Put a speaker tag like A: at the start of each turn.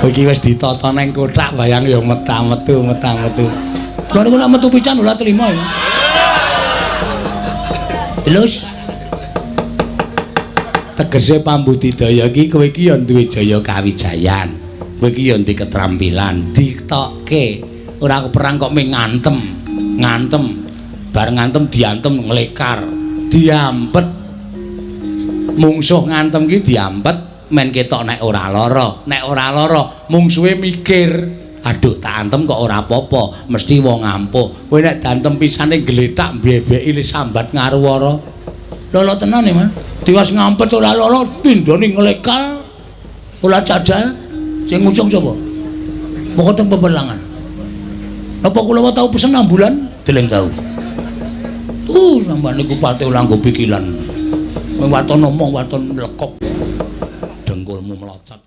A: Kowe iki wis ditata nang kothak bayang ya meta-metu meta-metu. Lha niku nek metu pisan ora trima ya. Terus tegese pambudidaya iki kowe iki ya duwe jaya kawijayan. Kowe iki ya duwe ketrampilan, ditokke. Ora perang kok mung ngantem. Ngantem. Bar ngantem diantem nglekar. Diampet. Mungsuh ngantem ki diampet men ketok nek ora lara. Nek ora lara, mungsuhe mikir, aduh tak antem kok ora apa-apa, mesti wong ampuh. Kowe nek diantem pisane gletak mbebeki le sambat ngaruwara. Lala tenan ya, Mas. Tiwas ngampet ora lara, pindhone nglekal. Ora jajal. Sing ngucung sapa? Moko teng pepelangan. Napa kula tau pesen ambulan? Deleng tau. Sampean niku pate ora nggo pikiran. Mung waton omong, waton mlekok. Dengkulmu melocot.